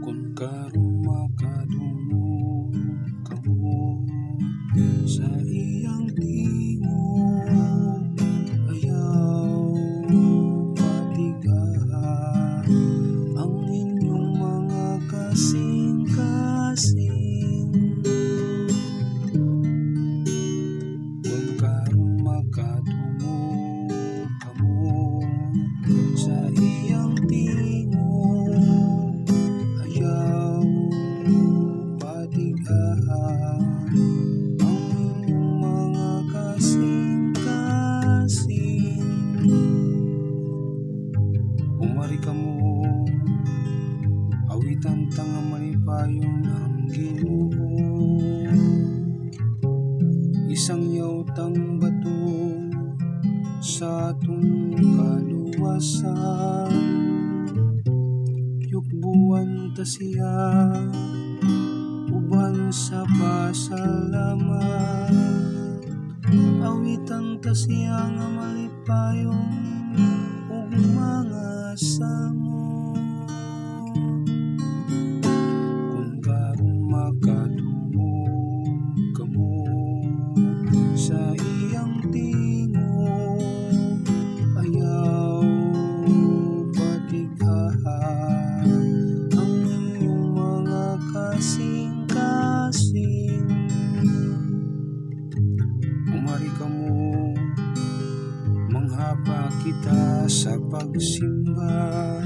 Kung karon makadungog kamo sa iyang tingog, ayaw patig-aha ang inyong mga kasing-kasing. Kung karon makadungog kamo sa iyang tingog, ayaw patig-aha ang inyong mga kasing-kasing. Umari kamo, awitan ta nga malipayon ang Ginoo. Isangyaw tang bato sa atong kaluwasan. Yukbuan ta siya uban sa pasalamat. Awitan ta siya nga malipayon ug mga salmo. Kung karon makadungog kamo sa iyang tingog, ayaw patig-aha ang inyong mga kasing-kasing. Umari kamo, manghapa kita sa pagsimba.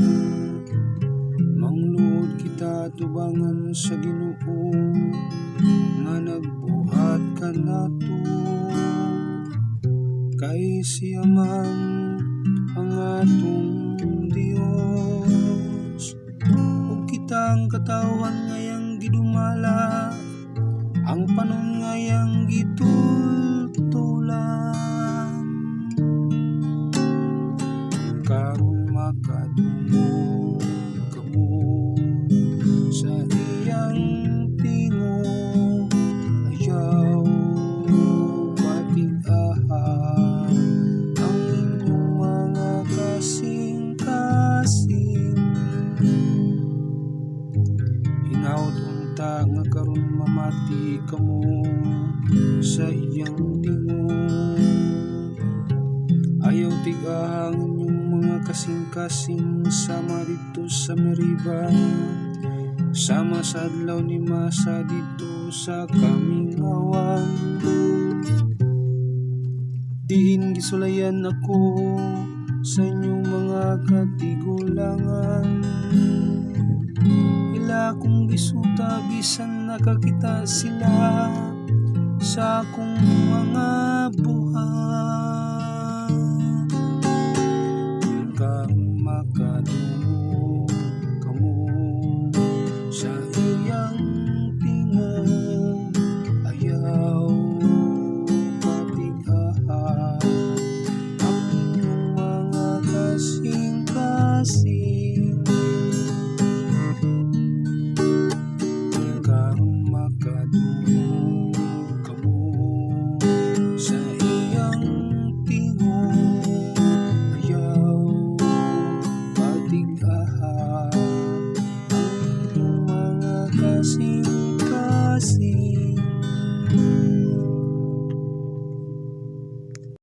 Mangluod kita tubangan sa Ginoo nga nagbuhat kanato. Kay siya man ang atong Dios ug kitang katawhan nga iyang gidumala, ang panon nga iyang gitultolan. Karon makadungog kamo sa iyang tingog, ayaw patig-aha ang inyong mga kasing-kasing. Hinaot unta nga karon mamati kamo sa iyang tingog. Ayaw tig-aha ang inyong mga kasing-kasing sama didto sa Meriba, sama sa adlaw ni Masa didto sa kamingawan, diin gisulayan ako sa inyong mga katigulangan. Ila akong gisuta bisan nakakita sila sa akong mga buhat. Karon makadungog kamo sa iyang tingog, ayaw patig-aha ang inyong mga kasing-kasing. Karon makadungog kamo sa iyang tingog, ayaw patig-aha ang inyong mga kasing-kasing.